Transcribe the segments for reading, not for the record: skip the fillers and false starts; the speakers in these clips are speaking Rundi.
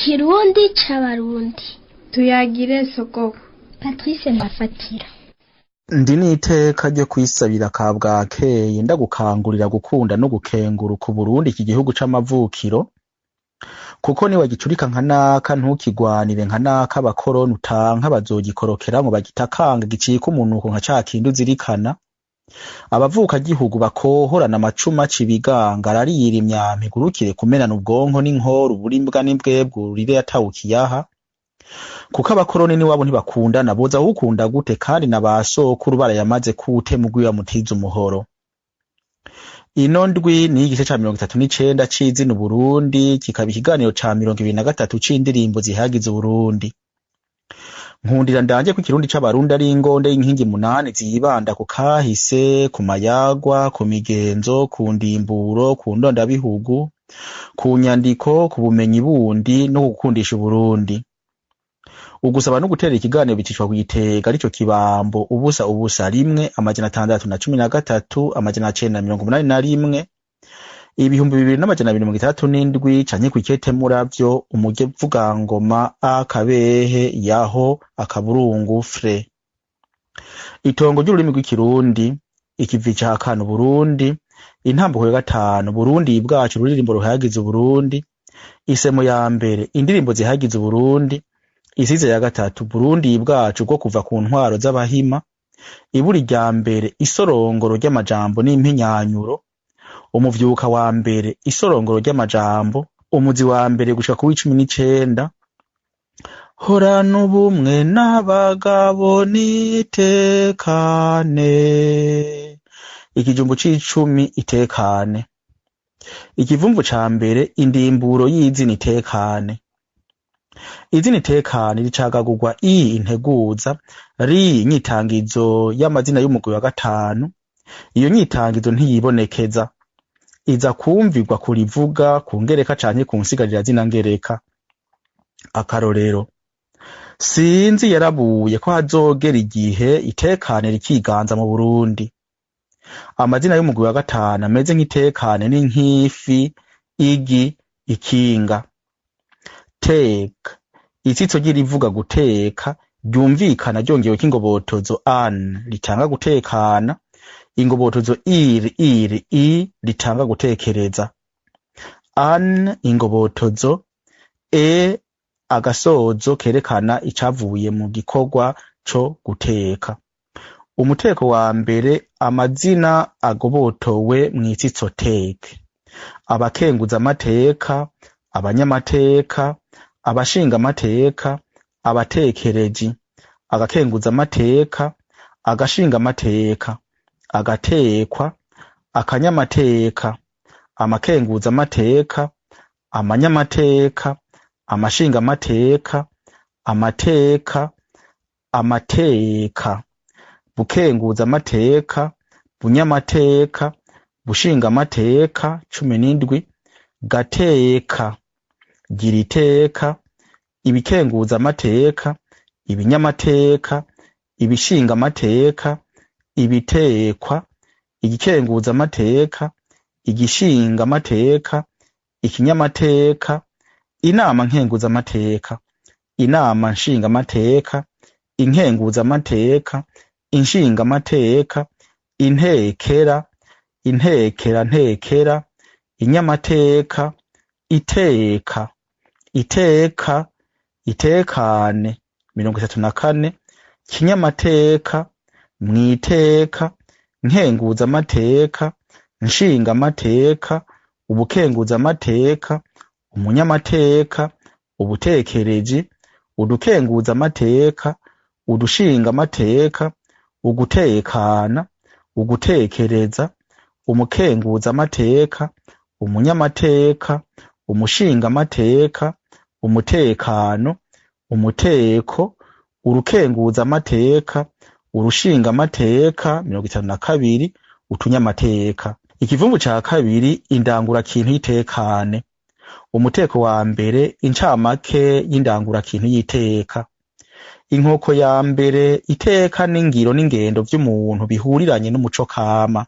Ikirundi c'Abarundi. Tuyagire sogoko. Patrice Mbafatira. Ndi n'iteka ryo kwisabira ka bwakeye, ndagukangurira gukunda no gukenguruka Uburundi, iki gihugu c'amavukiro, kuko niwagicurika nka naka, ntukigwanire nka naka, abakoroni utanka bazogikorokeramwo bagitakange gicike umunuko nka ca kindi uzirikana. Abavukagihugu bakohorana amacuma aca ibiganga, ararira imyampi igurukire kumenana ubwonko n'inkoro, uburimbwa n'imbwebwe urire atawukiyaha, kuko abakoroni n'iwabo ntibakundana, boza kugukunda gute kandi na ba sokuru barayamaze kuwutema ugwiwe mutiza umuhoro. Ino ndwi ni igice ca 39 c'izina Uburundi, kikaba ikiganiro ca 23 c'indirimbo zihayagiza Uburundi. Nkundira ndanje ko ikirundi c'Abarundi ari ingonde y'inkingi munani zibanda ku kahise, ku mayagwa, ku migenzo, ku ndimburo, ku ndondabihugu, ku nyandiko, ku bumenyi bundi no gukundisha Uburundi. Ugusaba no gutera ikiganiro bicishwa kw'igitega arico kibambo 0 0 1 613 981 2267 canke kw'ikete muravyo umugevugangoma a kabehe yaho akaburungu fre. Itongo ry'ururimi rw'ikirundi, ikivi ca kane Uburundi, intambuko ya gatanu Burundi bwacu, ururirimbo ruhayagiza Uburundi, isemo ya mbere indirimbo zihayagiza Uburundi, isize ya gatatu Burundi bwacu bwo kuva ku ntwaro z'abahima, iburi rya mbere isorongoro ry'amajambo n'impinyanyuro, umuvyuka wa mbere isorongoro ry'amajambo, umuzi wa mbere gushika ku w'icumi n'icenda, horana ubumwe n'abagabo nitekane, ikijumbu c'icumi itekane, ikivumvu ca mbere indimburo y'izina itekane. Izina itekane ricagagurwa i integuza, ri inyitangizo y'amazina y'umugwi wa gatanu. Iyo nyitangizo ntiyibonekeza, iza kumvirwa kurivuga ku ngereka canke ku nsigarira ngereka. Akarorero: sinzi yarabuye ko hazogera igihe itekane rikiganza mu Burundi. Amazina y'umugwi wa gatanu ameze nk'itekane ni nk'ifi, igi, ikinga. Teka, itsitso ry'irivuga guteka ryumvikana ryongeweko ingobotozo an ritanga gutekana, ingobotozo ir ir i ritanga gutekereza, an ingobotozo e agasozo kerekana icavuye mu gikorwa co guteka. Umuteko wa mbere amazina agobotowe mw'itsitso teke: abakenguzamateka, abanyamateka, abashingamateka, abatekereji, agakenguzamateka, agashingamateka, agatekwa, akanyamateka, amakenguzamateka, amanyamateka, amashingamateka, amateka, amateka, bukenguzamateka, bunyamateka, bushingamateka 17, gateka, giriteka, ibikenguzamateka, ibinyamateka, ibishingamateka, ibitekwa, igikenguzamateka, igishingamateka, ikinyamateka, inama nkenguzamateka, inama nshingamateka, inkenguzamateka, inshingamateka, intekera, intekerantekera, inyamateka, iteka, iteka, itekane 34, kinyamateka, mwiteka, nkenguzamateka, nshingamateka, ubukenguzamateka, umunyamateka, ubutekereji, udukenguzamateka, udushingamateka, ugutekana, ugutekereza, umukenguzamateka, umunyamateka, umushingamateka, umutekano, umuteko, urukenguzamateka, urushingamateka 52, utunyamateka. Ikivumbu ca kabiri indangurakintu y'itekane. Umuteko wa mbere incamake y'indangurakintu y'iteka. Inkoko ya mbere iteka n'ingiro n'ingendo vy'umuntu bihuriranye n'umuco kama.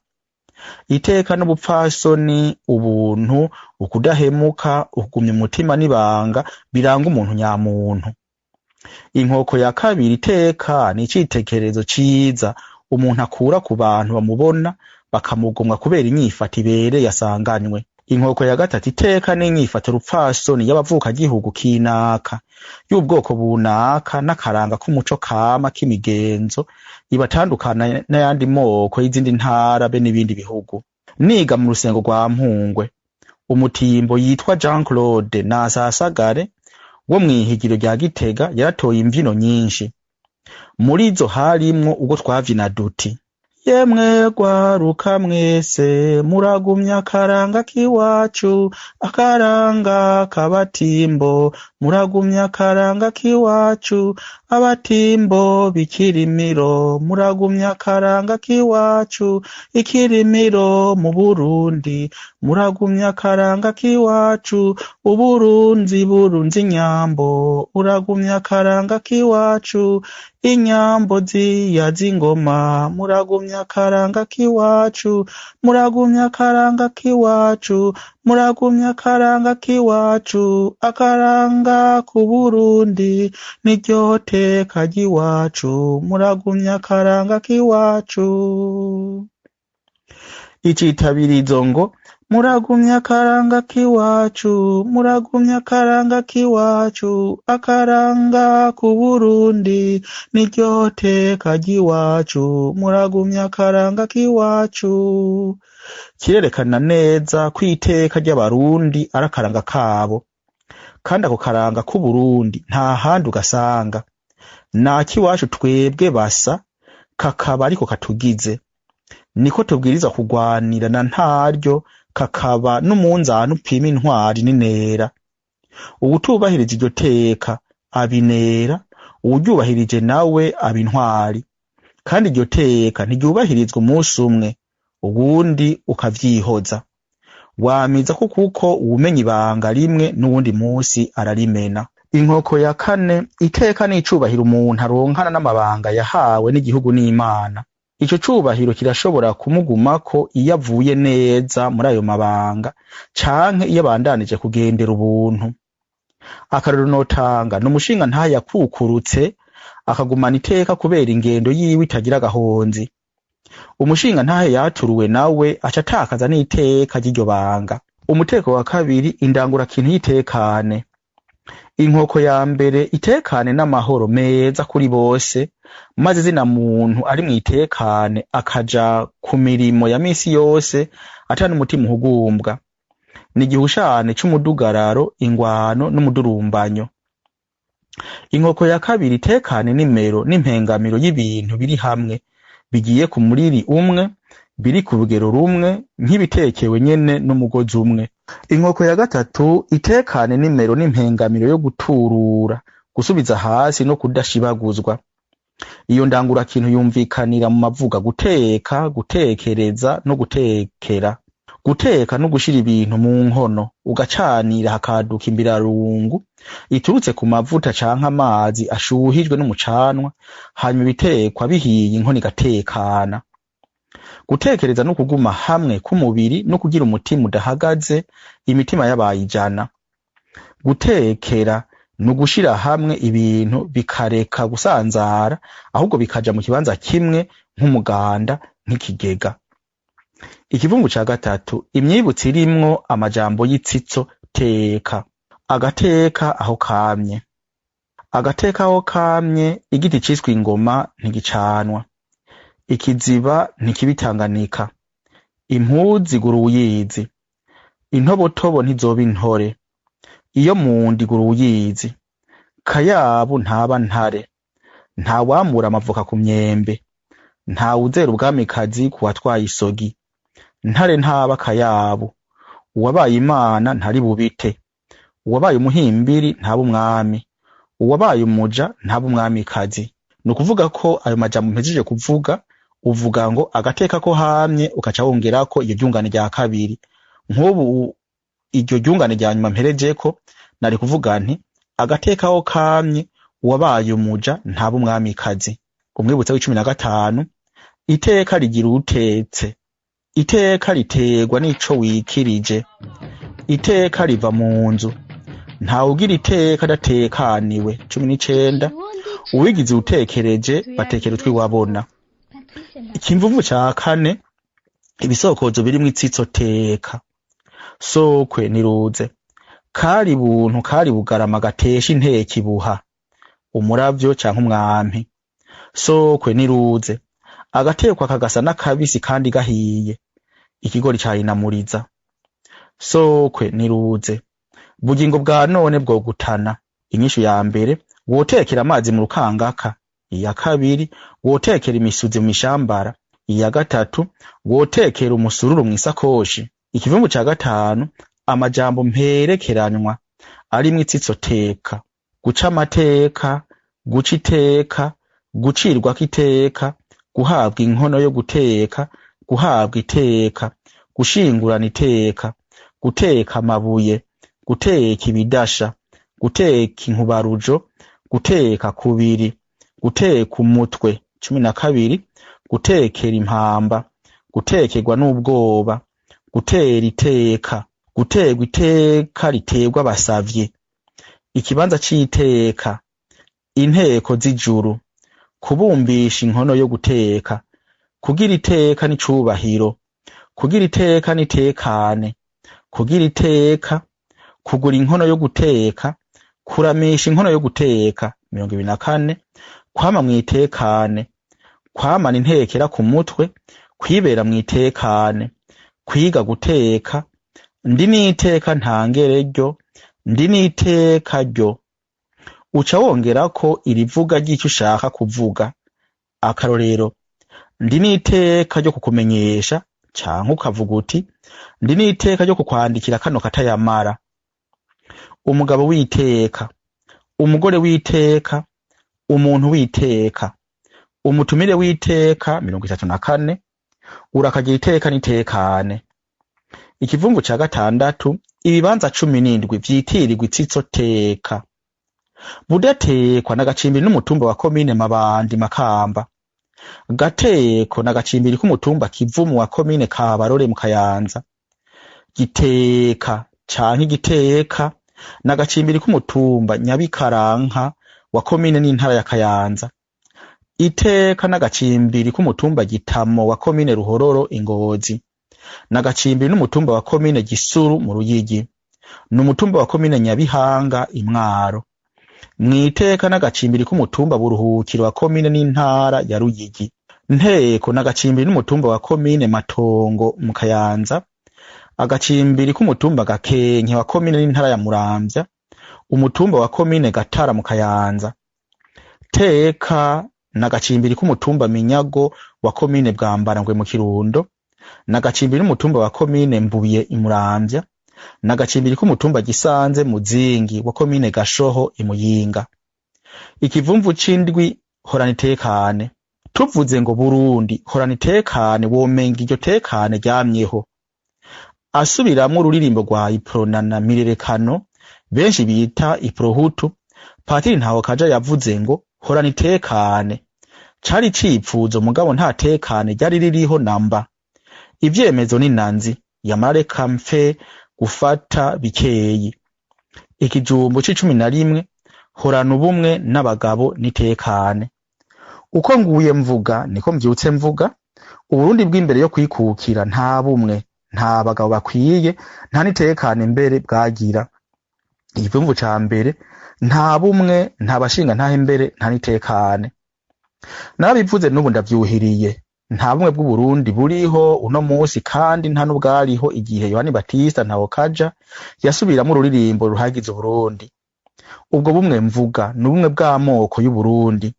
Iteka n'ubupfasoni, ubuntu, ukudahemuka, ukugumya umutima n'ibanga biranga umuntu nyamuntu. Inkoko ya kabiri, iteka ni icitekerezo ciza umuntu akura ku bantu bamubona bakamugomwa kubera inyifato ibereye asanganywe. Inkoko ya gatatu, iteka n'inyifato rupfasoni y'abavukagihugu kinaka, y'ubwoko bunaka n'akaranga k'umuco kama k'imigenzo ibatandukana n'ayandi moko y'izindi ntara be n'ibindi bihugu. Niga mu rusengo rwa Mpungwe, umutimbo yitwa Jean Claude Nasasagare wo mw'ihigiro rya Gitega yaratoye imvyino nyinshi. Muri zo harimwo ubwo twavyina duti: yemwe rwaruka mwese muragumya akaranga k'iwacu, akaranga k'abatimbo, muragumya akaranga k'iwacu, abatimbo b'ikirimiro, muragumya akaranga k'iwacu, ikirimiro mu Burundi, muragumya akaranga k'iwacu, uburunzi burunzi inyambo, uragumya akaranga k'iwacu, inyambo ziyaza ingoma, muragumya akaranga k'iwacu, muragumya akaranga k'iwacu, muragumya akaranga k'iwacu, akaranga k'Uburundi niryo teka ry'iwacu, muragumya akaranga k'iwacu. Icitabirizo ngo muragumya akaranga k'iwacu, muragumya akaranga k'iwacu, akaranga k'Uburundi niryo teka ry'iwacu, muragumya akaranga k'iwacu. Kirerekana neza ko iteka ry'Abarundi ari akaranga kabo, kandi ako karanga k'Uburundi nta handi ugasanga. Nakiwacu twebwe basa, kakaba ariko katugize. Niko tubwirizwa kugwanira na ntaryo, kakaba n'umunzani upima intwari n'intera. Uwutubahirije iryo teka aba inera, uwuryubahirije nawe aba intwari. Kandi iryo teka ntiryubahirizwa umunsi umwe, uwundi ukavyihoza. Wamiza ko kuko uwumenya ibanga rimwe n'uwundi munsi ararimena. Inkoko ya kane, iteka n'icubahiro umuntu aronkana n'amabanga yahawe n'igihugu n'Imana. Ico cubahiro kirashobora kumugumako iyo avuye neza muri ayo mabanga, canke iyo abandanije kugendera ubuntu. Akarorero notanga ni umushingantahe yakukurutse akagumana iteka kubera ingendo yiwe itagira agahonzi. Umushingantahe yaturuwe nawe aca atakaza n'iteka ry'iryo banga. Umuteko wa kabiri, indangurakintu y'itekane. Inkoko ya mbere, itekane n'amahoro meza kuri bose, maze zina muntu ari mw'itekane akaja ku mirimo ya misi yose ata n'umutima uhugumbwa. Ni igihushane c'umudugararo, ingwano n'umudurumbanyo. Inkoko ya kabiri, itekane n'imero n'impengamiro y'ibintu biri hamwe, bigiye ku muriri umwe, biri ku rugero rumwe, nk'ibitekewe nyene n'umugozi umwe. Inkoko ya gatatu, itekane n'imero n'impengamiro yo guturura, gusubiza hasi no kudashibaguzwa. Iyo ndangurakintu yumvikanira mu mavuga guteka, gutekereza no gutekera. Guteka no gushira ibintu mu nkono, ugacanira hakaduka imbirarungu iturutse ku mavuta canke amazi ashuhijwe n'umucanwa, hanyuma ibitekwa bihiye inkono igatekana. Gutekereza no kuguma hamwe k'umubiri no kugira umutima udahagaze, imitima yabaye ijana. Gutekera ni ugushira hamwe ibintu bikareka gusanzara, ahubwo bikaja mu kibanza kimwe nk'umuganda, nk'ikigega. Ikivungu ca gatatu, imyibutso irimwo amajambo y'itsitso teka. Agateka aho kamye. Agateka aho kamye, igiti ciswe ingoma ntigicanwa. Ikiziba ntikibitanganika. Impuzu igura uwuyizi. Intobotobo ntizoba intore. Iyo munda igura uwuyizi. Kayabu ntaba ntare. Ntawamura amavoka ku myembe. Ntawuzera ubwamikazi ku watwaye isogi. Ntare ntaba kayabu. Uwabaye Imana ntari bubite. Uwabaye umuhimbiri ntaba umwami. Uwabaye umuja ntaba umwamikazi. Ni ukuvuga ko ayo majambo mpejeje kuvuga, uvuga ngo agateka ko hamye, ukaca wongerako iryo ryungane rya kabiri. Nk'ubu iryo ryungane rya nyuma mperejeko, nari kuvuga nti agateka ko kamye, uwabaye umuja ntaba umwamikazi. Umwibutsa w'icumi na gatanu, iteka rigira uwutetse. Iteka riterwa n'ico wikirije. Iteka riva mu nzu. Ntawugira iteka adatekaniwe. 19. Uwigize utekereje batekera utwiwabona. Ikimvuvu ca kane, ibisokozo birimwo itsitso teka. Sokwe niruze. Kari buntu kari bugarama gatesha inteko ibuha. Umuravyo canke umwampi. Sokwe niruze. Agatekwa kagasa n'akabisi kandi gahiye. Ikigori cayinamuriza. Sokwe niruze. Bugingo bwa none bwogutana. Inyishu ya mbere, wotekera amazi mu rukangaka. Iya kabiri, wotekera imisuzi mu mishambara. Iya gatatu, wotekera umusururu mw'isakoshi. Ikivumbu ca gatanu, amajambo mperekeranywa arimwo itsitso teka. Guca amateka, guca iteka, gucirwako iteka, guhabwa inkono yo guteka, guhabwa iteka, gushingurana iteka, guteka amabuye, guteka ibidasha, guteka inkubarujo, guteka kubiri, guteka umutwe. 12. Gutekera impamba, gutekerwa n'ubwoba, gutera iteka, guterwa iteka riterwa abasavyi, ikibanza c'iteka, inteko z'ijuru, kubumbisha inkono yo guteka, kugira iteka n'icubahiro, kugira iteka n'itekane, kugira iteka, kugura inkono yo guteka, kuramisha inkono yo guteka. 24. Kwama mw'itekane, kwamana intekera ku mutwe, kwibera mw'itekane, kwiga guteka, ndi n'iteka ntangere ryo, ndi n'iteka ryo. Uca wongerako irivuga ry'ico ushaka kuvuga. Akarorero, ndi n'iteka ryo kukumenyesha, canke ukavuga uti ndi n'iteka ryo kukwandikira kano katayamara. Umugabo w'iteka, umugore w'iteka, umuntu w'iteka, umutumire w'iteka. 34. Urakagira iteka n'itekane. Ikivumvu ca gatandatu, ibibanza 17 vyitirirwa itsitso teka. Budatekwa n'agacimbiri n'umutumba wa komine Mabandi Makamba. Gateko n'agacimbiri k'umutumba Kivumu wa komine Kabarore mu Kayanza. Giteka canke Igiteka n'agacimbiri k'umutumba Nyabikaranka wa komine n'intara ya Kayanza. Iteka n'agacimbiri k'umutumba Gitamo wa komine Ruhororo Ingozi. N'agacimbiri n'umutumba wa komine Gisuru mu Ruyigi. N'umutumba wa komine Nyabihanga Imwaro. Mwiteka n'agacimbiri k'umutumba Buruhukiro wa komine n'intara ya Ruyigi. Nteko n'agacimbiri n'umutumba wa komine Matongo mu Kayanza. Agacimbiri k'umutumba Gakenke wa komine n'intara ya Muramvya. Umutumba wa komine Gatara mu Kayanza. Teka n'agacimbiri k'umutumba Minyago wa komine Bwambarangwe mu Kirundo. N'agacimbiri n'umutumba wa komine Mbuye Imuramvya. N'agacimbiri k'umutumba Gisanze Muzingi wa komine Gashoho Imuyinga. Ikivumvu c'indwi, horana itekane. Tuvuze ngo Burundi horana itekane, womenga iryo tekane ryamyeho. Asubiramwo ururirimbo rwa Iprona na Mirerekano benshi bita Iprohutu, Patiri Ntahokaja yavuze ngo horana itekane. Cari icipfuzo, mugabo nta tekane ryari ririho namba. Ivyemezo ni nanzi, yamara reka mfe gufata bikeyi. Ikijumbu c'11, horana ubumwe n'abagabo n'itekane. Uko nguye mvuga niko mvyutse mvuga. Uburundi bw'imbere yo kwikukira nta bumwe, nta bagabo bakwiye, nta n'itekane mbere bwagira. Igipfumvu ca mbere, nta bumwe, nta bashinga ntahe mbere, nta n'itekane. Narabivuze n'ubu ndavyuhiriye. Nta bumwe bw'Uburundi buriho uno musi, kandi nta n'ubwariho igihe Yohani Batista Ntahokaja yasubiramwo ururirimbo ruhagize Uburundi. Ubwo bumwe mvuga ni ubumwe bw'amoko y'Uburundi.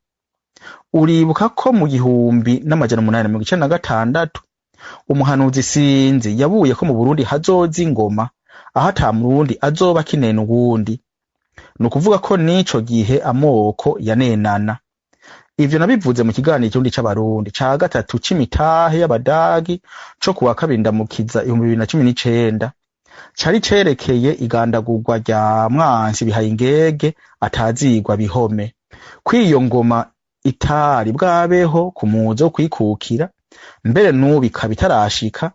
Uribuka ko mu 1896 umuhanuzi Sinzi yabuye ko mu Burundi hazoza ingoma, aho ata Murundi azoba akinena uwundi. Ni ukuvuga ko n'ico gihe amoko yanenana. Ivyo nabivuze mu kiganiro Ikirundi c'Abarundi ca gatatu c'imitahe y'Abadagi co kuwa kabiri Ndamukiza 2019, cari cerekeye igandagurwa rya Mwansi Bihayingege atazigwa Bihome. Kw'iyo ngoma itari bwabeho ku muzo wo kwikukira, Mbere n'ubu ikaba itarashika.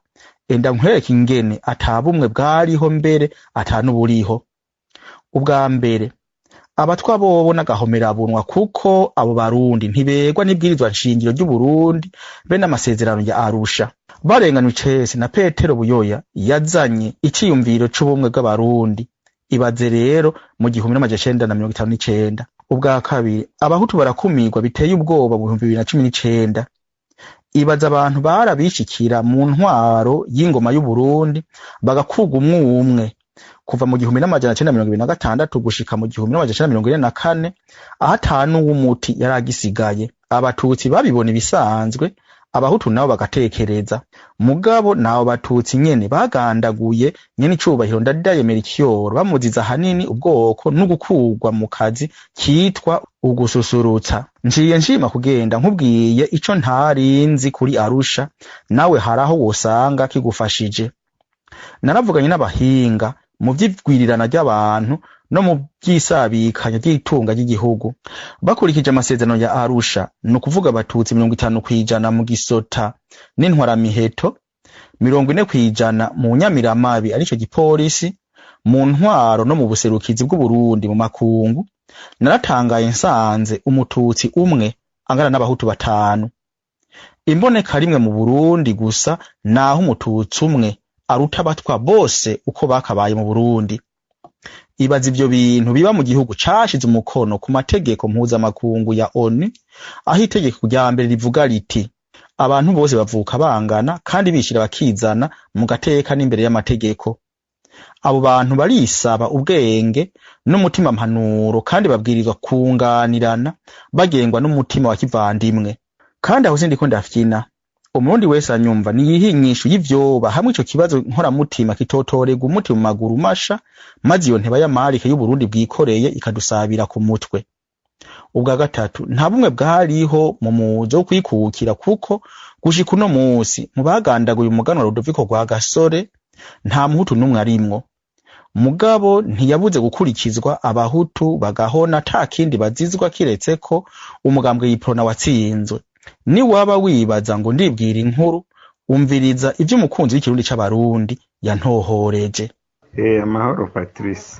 Enda nkwereke ingene ata bumwe bwariho, mbere ata n'uburiho. Ubwa mbere, abatwa bobo n'agahomerabunwa, kuko abo Barundi ntibegwa n'ibwirizwa nshingiro ry'Uburundi be n'amasezerano ya Arusha. Barenganywe icese na Petero Buyoya yazanye iciyumviro c'ubumwe bw'Abarundi. Ibaze rero mu 1959. Ubwa kabiri, Abahutu barakumirwa biteye ubwoba mu 2019. Ibaze abantu barabishikira mu ntwaro y'ingoma y'Uburundi bagakurwa umwe umwe kuva mu 1926 gushika mu 1944, aho ata n'uw'umuti yari agisigaye. Abatutsi babibona ibisanzwe, Abahutu nabo bagatekereza. Mugabo nabo Batutsi nyene bagandaguye nyene icubahiro Ndadaye Melchior, bamuziza ahanini ubwoko n'ugukurwa mu kazi kitwa ugususurutsa. Nciye nshima kugenda nkubwiye ico ntarinzi kuri Arusha, nawe haraho wosanga kigufashije. Naravuganye n'abahinga mu vy'igwirirana ry'abantu no mu vy'isabikanya ry'itunga ry'igihugu. Bakurikije amasezerano ya Arusha, ni ukuvuga Abatutsi 50% mu gisota n'intwaramiheto, 40% mu nyamiramabi arico gipolisi, mu ntwaro no mu buserukizi bw'Uburundi mu makungu. Naratangaye nsanze Umututsi umwe angana n'Abahutu batanu. Imboneka rimwe mu Burundi gusa, naho Umututsi umwe aruta Abatwa bose uko bakabaye mu Burundi. Ibaza ivyo bintu biba mu gihugu cashize umukono ku mategeko mpuzamakungu ya ONU, aho itegeko rya mbere rivuga riti: "Abantu bose bavuka bangana kandi bishira bakizana mu gateka n'imbere y'amategeko." Abo bantu barisaba ubwenge n'umutima mpanuro, kandi babwirizwa kunganirana bagengwa n'umutima wa kivandimwe. Kandi aho sindiko ndafyina. Umurundi wese anyumva niyihe inyishu y'ivyoba hamwe ico kibazo nkoramutima kitotorerwa umuti mu maguru masha, maze iyo nteba y'amarike y'Uburundi bwikoreye ikadusabira ku mutwe. Ubwa gatatu, nta bumwe bwariho mu muzo wo kwikukira, kuko gushika uno musi mu bagandaguye umuganwa Rudoviko Rwagasore nta Muhutu n'umwe arimwo. Mugabo ntiyabuze gukurikizwa, Abahutu bagahona ata kindi bazizwa kiretse ko umugambwe Yiprona watsinzwe. Niwaba wibaza ngo ndibwira inkuru, umviriza ivyo umukunzi w'Ikirundi c'Abarundi yantohoreje. Amahoro Patrice.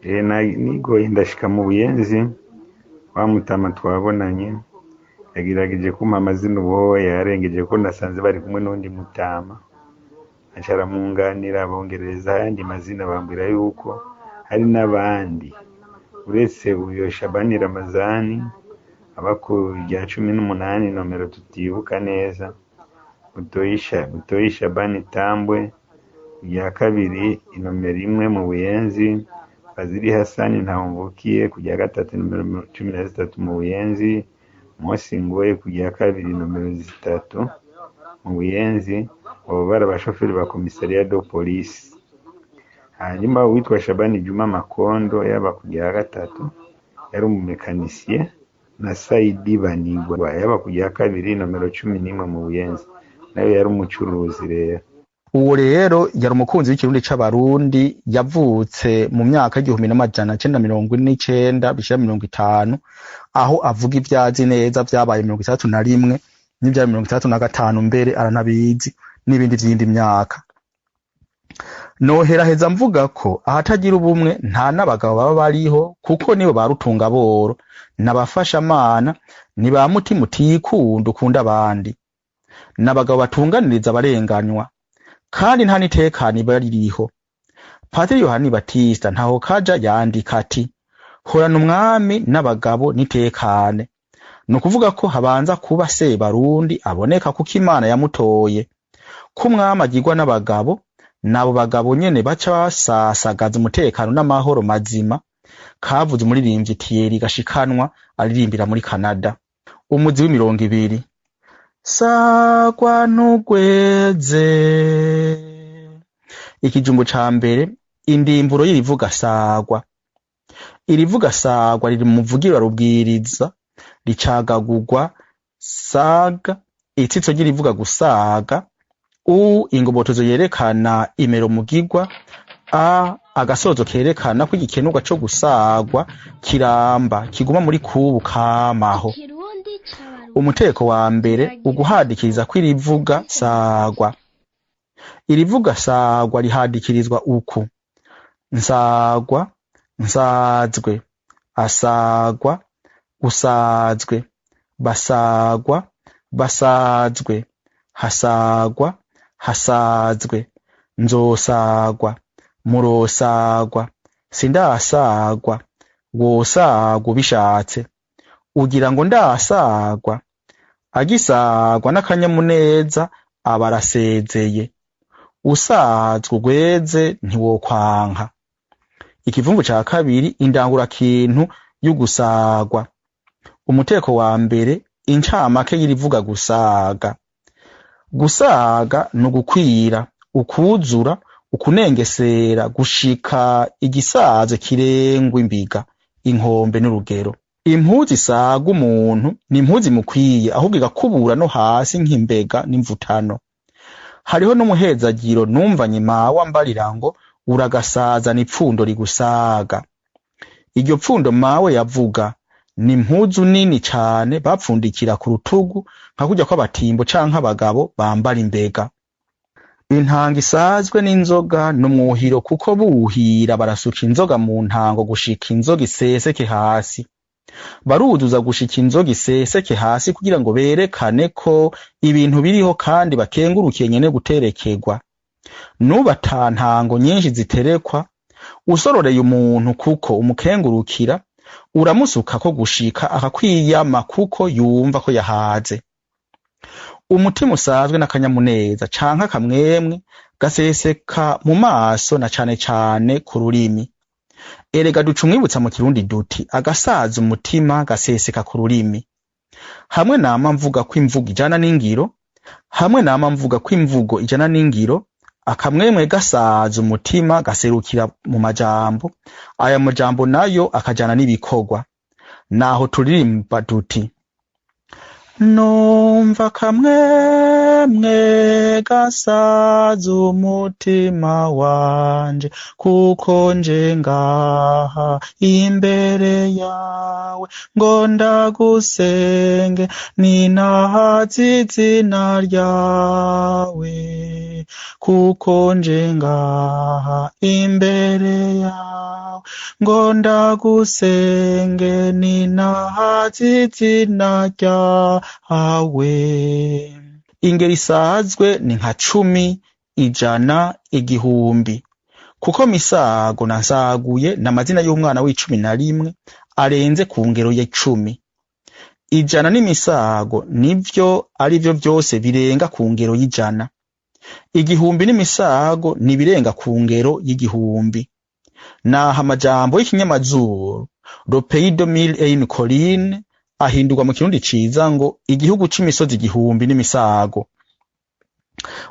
Nigoye ndashika mu Buyenzi, wa mutama twabonanye yagerageje kumpa amazina ubuhoya yarengeje ko nasanze bari kumwe n'undi mutama, aca aramwunganira bongerereza ayandi mazina, bambwira yuko hari n'abandi uretse uyo Shabani Ramazani aba ku rya 18 nomero tutibuka neza, Butoyi Shabani Tambwe rya kabiri inomero 1 mu Buyenzi, Fazili Hasani Ntahomvukiye ku rya gatatu nomero 13 mu Buyenzi, Mosi Ngoye ku rya kabiri nomero 3 mu Buyenzi. Abo bari abashoferi ba komisariya do polisi. Hanyuma uwitwa Shabani Juma Makondo yaba ku rya gatatu yari umumekanisiye, na Saidi Banigwa yaba ku rya kabiri nomero 11 mu Buyenzi, nawe yari umucuruzi rero. Uwo rero yari umukunzi w'Ikirundi c'Abarundi, yavutse mu myaka y'1949 bishira 50, aho avuga ivyazi neza vyabaye 61 n'ivya 65, mbere aranabizi n'ibindi vy'indi myaka. Noheraheza mvuga ko ahatagira ubumwe nta n'abagabo baba bariho, kuko nibo ba rutungaboro n'abafashamana, ni ba mutima utikunda ukunda abandi, n'abagabo batunganiriza abarenganywa, kandi nta n'itekano iba ririho. Patiri Yohani Batista ntaho kaja yandika ati: "Horana umwami n'abagabo n'itekane." Ni ukuvuga ko habanza kuba Sebarundi aboneka, kuko Imana yamutoye. Ko umwami agirwa n'abagabo, n'abo bagabo nyene baca basasagaza umutekano n'amahoro mazima, kavuze umuririmbyi Thierry Gashikanwa aririmbira muri Canada. Umuzi w'imirongo ibiri: Sagwa ntugweze. Ikijumbu ca mbere, indimburo y'irivuga sagwa. Irivuga sagwa riri mu muvugiro rubwiriza, ricagagurwa saga, itsitso ry'irivuga gusaga, u ingobotozo yerekana imero mugigwa, a agasozo kerekana ko igikenurwa co gusagwa kiramba kiguma muri kubu kamaho. Ikirundi c'Abarundi. Umuteko wa mbere, uguhadikiriza kw'irivuga sagwa. Irivuga sagwa rihadikirizwa uku: nsagwa, nsazwe, asagwa, usazwe, basagwa, basazwe, hasagwa, hasazwe, nzosagwa, murosagwa, sindasagwa, wosagwa ubishatse, ugira ngo ndasagwa. Agisagwa n'akanyamuneza aba arasezeye. Usazwe ugweze ntiwokwanka. Ikivumvu ca kabiri, indangurakintu y'ugusagwa. Umuteko wa mbere, incamake y'irivuga gusaga. Gusaga ni ugukwira, ukuzura, ukunengesera, gushika igisazo kirengwa imbiga, inkombe n'urugero. Impuzu isaga umuntu ni impuzu imukwiye, ahubwo igakubura no hasi nk'imbega n'imvutano. Hariho n'umuhezagiro numvanye mawe ambarira ngo uragasazana ipfundo rigusaga. Iryo pfundo mawe yavuga ni impuzu nini cane bapfundikira ku rutugu nka kurya kw'abatimbo canke abagabo bambara imbega. Intanga isazwe n'inzoga n'umwuhiro, kuko buhira barasuka inzoga mu ntango gushika inzoga iseseke hasi. Baruzuza gushika inzoga iseseke hasi kugira ngo berekane ko ibintu biriho kandi bakengurukiye nyene guterekerwa. N'ubu ata ntango nyinshi ziterekwa, usororeye umuntu kuko umukengurukira, uramusukako gushika akakwiyama kuko yumva ko yahaze. Umutima usazwe n'akanyamuneza canke akamwemwe gaseseka mu maso na cane cane ku rurimi. Erega duca umwibutsa mu Kirundi duti agasaza umutima gaseseka ku rurimi. Hamwe nama mvuga ko imvugo ijana n'ingiro, hamwe nama mvuga ko imvugo ijana n'ingiro, akamwemwe gasaza umutima gaserukira mu majambo, aya majambo nayo akajana n'ibikorwa. Naho turirimba duti numva akamwemwe gasaza umutima wanje, kuko nje ngaha imbere yawe ngo ndagusenge, ninahaze izina ryawe, kuko nje ngaha imbere yawe ngo ndagusenge, ninahaze izina ryawe. Ingero isazwe ni nka 10, 100, 1000, kuko Misago na Nsaguye n'amazina y'umwana w'icumi na rimwe arenze ku ngero ya 10. 100 n'imisago nivyo arivyo vyose birenga ku ngero y'100. 1000 n'imisago nibirenga ku ngero y'1000. Naho amajambo y'ikinyamazuru le pays de mille et une colline ahindurwa mu Kirundi ciza ngo igihugu c'imisozi 1000 n'imisago.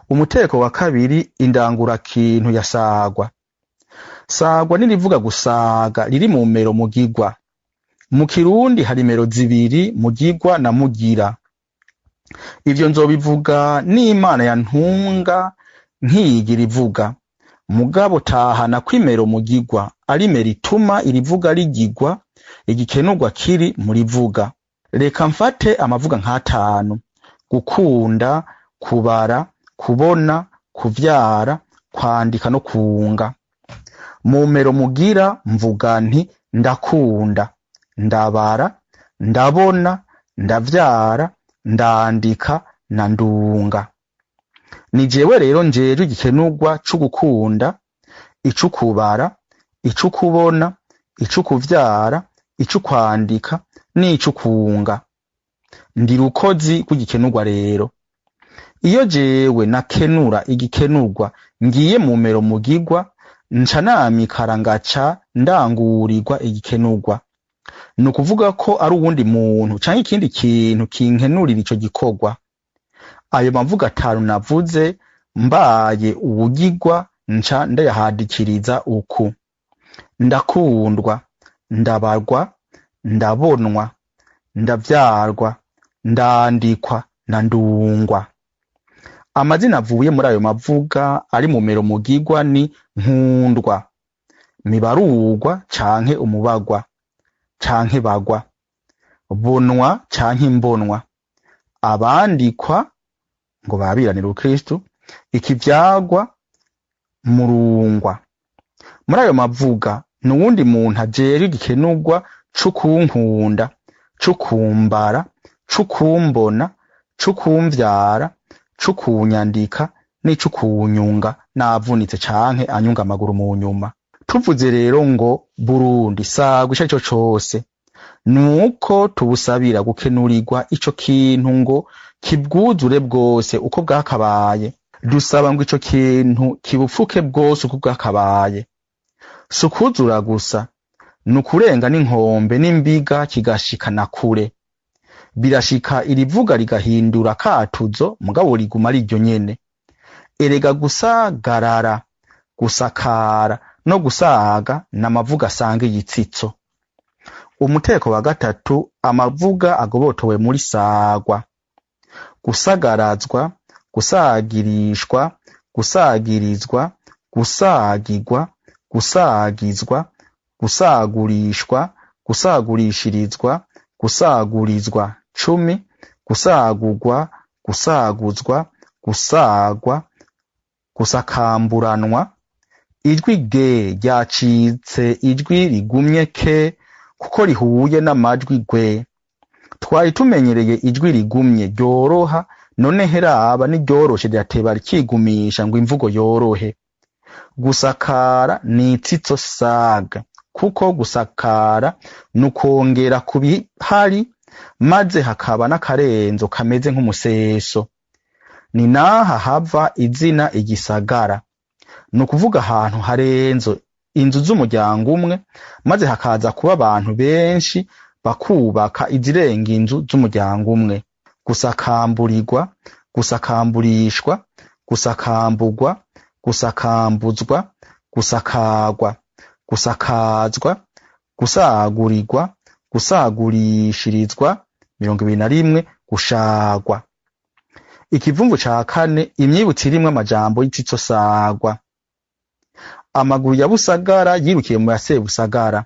Umuteko wa kabiri, indangurakintu ya sagwa. Sagwa nirivuga gusaga riri mu mero mugigwa. Mu Kirundi hari mero zibiri, mugigwa na mugira. Ivyo nzobivuga n'Imana ya ntunga nkiyigira ivuga. Mugabo tahana kw'imero mugigwa ari mero ituma irivuga rigigwa, igikenurwa kiri murivuga. Reka mfate amavuga nk'atanu: gukunda, kubara, kubona, kuvyara, kwandika no kunga. Mu mero mugira mvuga nti ndakunda, ndabara, ndabona, ndavyara, ndandika na ndunga. Ni jewe rero njejwe igikenurwa c'ugukunda, ic'ukubara, ic'ukubona, ic'ukuvyara, ic'ukwandika n'ic'ukunga. Ndi rukozi rw'igikenurwa rero. Iyo jewe nakenura igikenurwa ngiye mu mero mugigwa, nca namikara ngaca ndangurirwa igikenurwa. Ni ukuvuga ko ari uwundi muntu canke ikindi kintu kinkenurira ico gikorwa. Ayo mavuga atanu navuze mbaye uwugigwa nca ndayahadikiriza uku: ndakundwa, ndabarwa, ndabonwa, ndavyarwa, ndandikwa na ndungwa. Amazina avuye muri ayo mavuga ari mu mero mugigwa ni nkundwa, mibarugwa canke umubagwa canke bagwa, bonwa canke imbonwa, Abandikwa ngo babiranire ubukristu, ikivyagwa murungwa. Muri ayo mavuga n'uwundi muntu ajejwe igikenurwa c'ukunkunda, c'ukumbara, c'ukumbona, c'ukumvyara, c'ukunyandika n'icukunyunga navunitse canke anyunga amaguru mu nyuma. Tuvuze rero ngo Burundi sagwa ico arico cose, nuko tubusabira gukenurirwa ico kintu ngo kibwuzure bwose uko bwakabaye. Dusaba ngo ico kintu kibupfuke bwose uko bwakabaye. Si ukuzura gusa, ni ukurenga n'inkombe n'imbiga kigashika na kure. Birashika irivuga rigahindura akatuzo, mugabo riguma ari iryo nyene. Erega gusagarara, gusakara no gusaga n'amavuga asanga igitsitso. Umuteko wa gatatu, amavuga agobotowe muri sagwa. Gusagarazwa, gusagirishwa, gusagirizwa, gusagirwa, gusagizwa, gusagurishwa, gusagurishirizwa, gusagurizwa 10, gusagurwa, gusaguzwa, gusagwa, gusakamburanwa. Ijwi g ryacitse ijwi rigumye k kuko rihuye n'amajwi gwe. Twari tumenyereye ijwi rigumye ryoroha, none heraba n'iryoroshe rirateba rikigumisha ngo imvugo yorohe. Gusakara ni itsitso saga, kuko gusakara ni ukongera ku bihari maze hakaba n'akarenzo kameze nk'umuseso. Ni naha hava izina igisagara, ni ukuvuga ahantu harenzo inzu z'umuryango umwe, maze hakaza kuba abantu benshi bakubaka izirenga inzu z'umuryango umwe. Gusakamburirwa, gusakamburishwa, gusakamburwa, gusakambuzwa, gusakagwa, gusakazwa, gusagurirwa, gusagurishirizwa, 21, gushagwa. Ikivumvu ca kane, imyibutso irimwo amajambo y'itsitso sagwa. Amaguru ya Busagara yirukiye mu ya Sebusagara.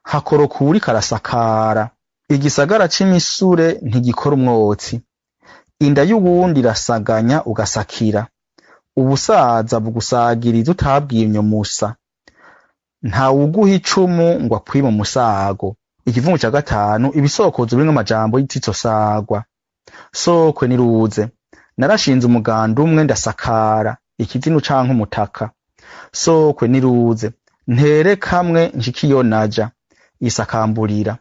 Hakoroka uwuriko arasakara. Igisagara c'imisure ntigikora umwotsi. Inda y'uwundi irasaganya ugasakira. Ubusaza bugusagiriza utabwimye musa. Ntawuguha icumu ngo akwime umusago. Ikivungu ca gatanu, ibisokozo birimwo amajambo y'itsitso sagwa. Sokwe niruze. Narashinze umuganda umwe ndasakara, ikizinu canke umutaka. Sokwe niruze. Ntere kamwe nshike iyo naja. Isakamburira.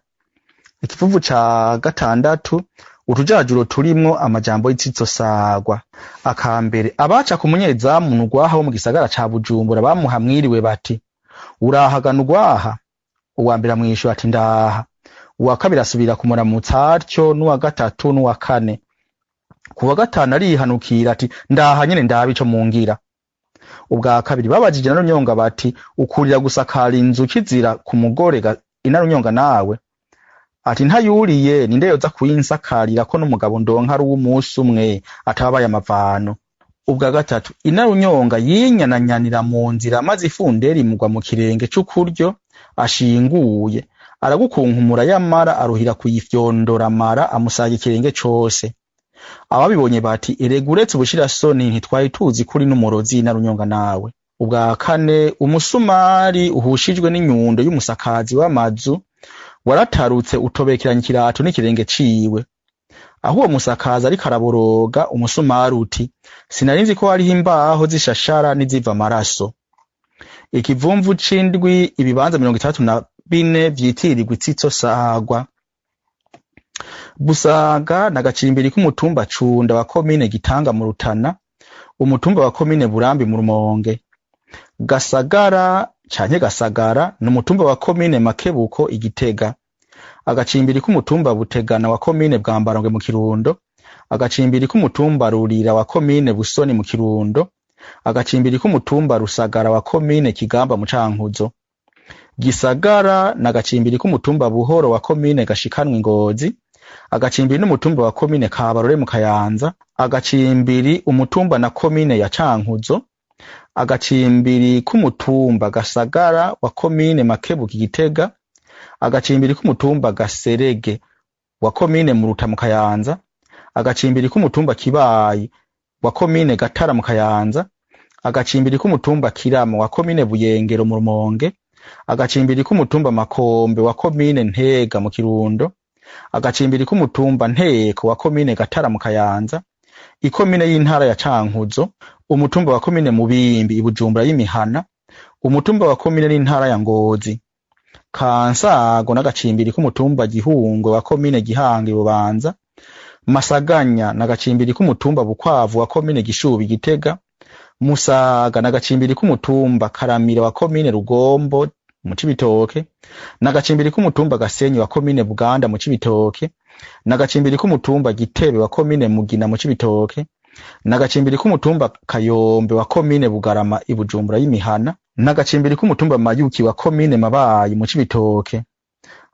Ikivuvu ca gatandatu, utujajuro turimwo amajambo y'itsitso sagwa. Akambere, abaca ku munyezamu Nugwaha wo mu gisagara ca Bujumbura bamuha mwiriwe bati: urahagana Ugwaha? Uwa mbere amwishura ati: ndaha. Uwa kabiri asubira kumuramutsa atyo, n'uwa gatatu n'uwa kane. Ku wa gatanu arihanukira ati: ndaha nyene ndabe ico mungira. Ubwa kabiri babajije Inarunyonga bati: ukurira gusakara inzu kizira ku mugore Inarunyonga nawe? Ati: ntayuriye ninde yoza kuyinsakarira ko n'umugabo ndonka ari uw'umunsi umwe atabaye amavano. Ubwa gatatu, Inarunyonga yinyananyanira mu nzira maze ifunderi imugwa mu kirenge c'ukuryo ashinguye, aragukunkumura yamara aruhira kuyifyondora amara amusaga ikirenge cose. Ababibonye bati: erega uretse ubushirasoni ntitwari tuzi kuri n'umurozi Inarunyonga nawe. Ubwa kane, umusumari uhushijwe n'inyundo y'umusakazi w'amazu waratarutse utobekeranya ikirato n'ikirenge ciwe. Aho uwo musakazi ariko araboroga, umusumari uti: sinari nzi ko hariho imbaho zishashara n'iziva amaraso. Ikivumvu c'indwi, ibibanza 64 vyitirirwa itsitso sagwa. Busaga na gacimbiri k'umutumba Cunda wa komine Gitanga mu Rutana, umutumba wa komine Burambi mu Rumonge. Gasagara canke Gasagara ni umutumba wa komine Makebuko i Gitega. Agacimbiri k'umutumba Butegana wa komine Bwambarangwe mu Kirundo, agacimbiri k'umutumba Rurira wa komine Busoni mu Kirundo, agacimbiri k'umutumba Rusagara wa komine Kigamba mu Cankuzo. Gisagara na agacimbiri k'umutumba Buhoro wa komine Gashikanwa Ngozi, agacimbiri n'umutumba wa komine Kabarore mu Kayanza, agacimbiri umutumba na komine ya Cankuzo, agacimbiri k'umutumba Gasagara wa komine Makebuko i Gitega, agacimbiri k'umutumba Gaserege wa komine Muruta mu Kayanza, Agacimbiri k'umutumba Kibayi wa komine Gatara mu Kayanza, agacimbiri k'umutumba Kirama wa komine Buyengero mu Rumonge, agacimbiri k'umutumba Makombe wa komine Ntega mu Kirundo, agacimbiri k'umutumba Nteko wa komine Gatara mu Kayanza, ikomine y'intara ya Cankuzo, umutumba wa komine Mubimbi i Bujumbura y'Imihana, umutumba wa komine n'intara ya Ngozi, Kansago n'agacimbiri k'umutumba Gihungwe wa komine Gihanga i Bubanza, Masaganya n'agacimbiri k'umutumba Bukwavu wa komine Gishubi Gitega, Musaga n'agacimbiri k'umutumba Karamira wa komine Rugombo mu Cibitoke, n'agacimbiri k'umutumba Gasenyi wa komine Buganda mu Cibitoke, n'agacimbiri k'umutumba Gitebe wa komine Mugina mu Cibitoke, n'agacimbiri k'umutumba Kayombe wa komine Bugarama i Bujumbura y'Imihana, n'agacimbiri k'umutumba Mayuki wa komine Mabayi mu Cibitoke,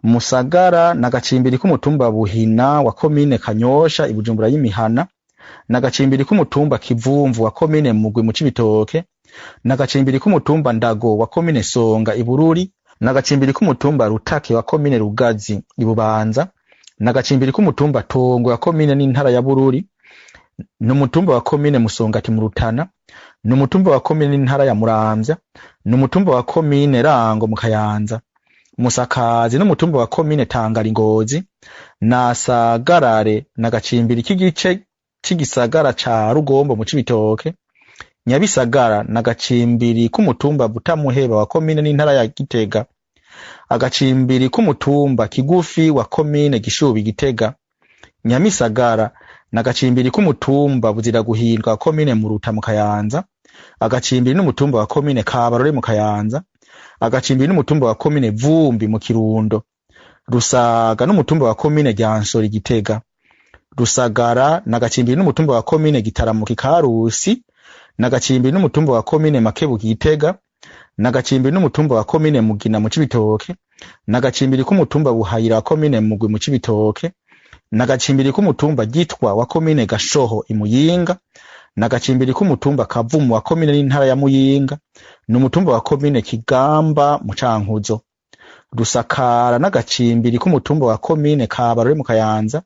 Musagara n'agacimbiri k'umutumba Buhina wa komine Kanyosha i Bujumbura y'Imihana, n'agacimbiri k'umutumba Kivumvu wa komine Mugwi mu Cibitoke, n'agacimbiri k'umutumba Ndago wa komine Songa i Bururi, n'agacimbiri k'umutumba Rutake wa komine Rugazi i Bubanza, n'agacimbiri k'umutumba Tongwe wa komine n'intara ya Bururi, n'umutumba wa komine Musongati mu Rutana, n'umutumba wa komine n'intara ya Muramvya, n'umutumba wa komine Rango mu Kayanza, Musakazi n'umutumba wa komine Tangara i Ngozi, na Sagarare n'agacimbiri k'igice c'igisagara ca Rugombo mu Cibitoke, Nyabisagara n'agacimbiri k'umutumba Butamuheba wa komine n'intara ya Gitega, agacimbiri k'umutumba Kigufi wa komine Gishubi Gitega, Nyamisagara n'agacimbiri k'umutumba Buziraguhindwa wa komine Muruta mu Kayanza, agacimbiri n'umutumba wa komine Kabarore mu Kayanza, agacimbiri n'umutumba wa komine Vumbi mu Kirundo, Rusaga n'umutumba wa komine Ryansoro i Gitega, Rusagara n'agacimbiri n'umutumba wa komine Gitaramuka i Karusi, n'agacimbiri n'umutumba wa komine Makebuko i Gitega, n'agacimbiri n'umutumba wa komine Mugina mu Cibitoke, n'agacimbiri k'umutumba Buhayira wa komine Mugwi mu Cibitoke, n'agacimbiri k'umutumba Gitwa wa komine Gashoho i Muyinga, n'agacimbiri k'umutumba Kavumu wa komine n'intara ya Muyinga, n'umutumba wa komine Kigamba mu Cankuzo, Rusakara n'agacimbiri k'umutumba wa komine Kabarore mu Kayanza,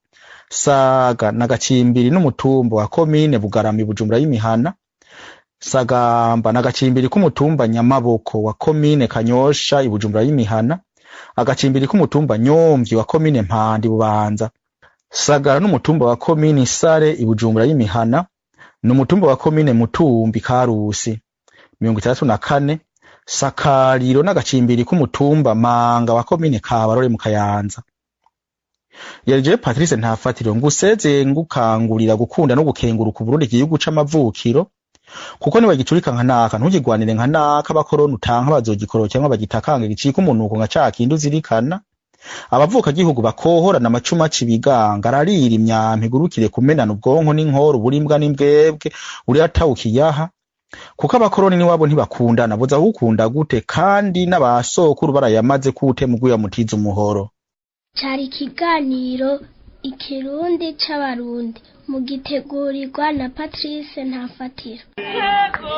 Saga n'agacimbiri n'umutumba wa komine Bugarama i Bujumbura y'Imihana, Sagamba n'agacimbiri k'umutumba Nyamaboko wa komine Kanyosha i Bujumbura y'Imihana, agacimbiri k'umutumba Nyomvyi wa komine Mpanda i Bubanza, Sagara n'umutumba wa komine Sare i Bujumbura y'Imihana, n'umutumba wa komine Mutumbi Karusi. 64 Sakariro n'agacimbiri k'umutumba Manga wa komine Kabarore mu Kayanza. Yari Patrice Ntafatiro ngusezeye ngukangurira gukunda no gukenguruka Uburundi igihugu c'amavukiro, kuko niwagicurika nka naka ntugigwanire nka naka abakoroni utanka bazogikoro cyangwa bagitakange gicika umunuko nka ca kindi uzirikana. Abavuka gihugu bakohorana amacuma c'ibiganga ararira imyampi igurukire kumenana ubwonko n'inkoro uburimbwa n'imbwebwe uri atawukiyaha, kuko abakoroni niwabo ntibakundana boza gukunda gute kandi n'abasokuru barayamaze kute mugwiya mutiza umuhoro. Cari ikiganiro Ikirundi c'Abarundi mugitegurirwa na Patrice Ntafatiro. Yego.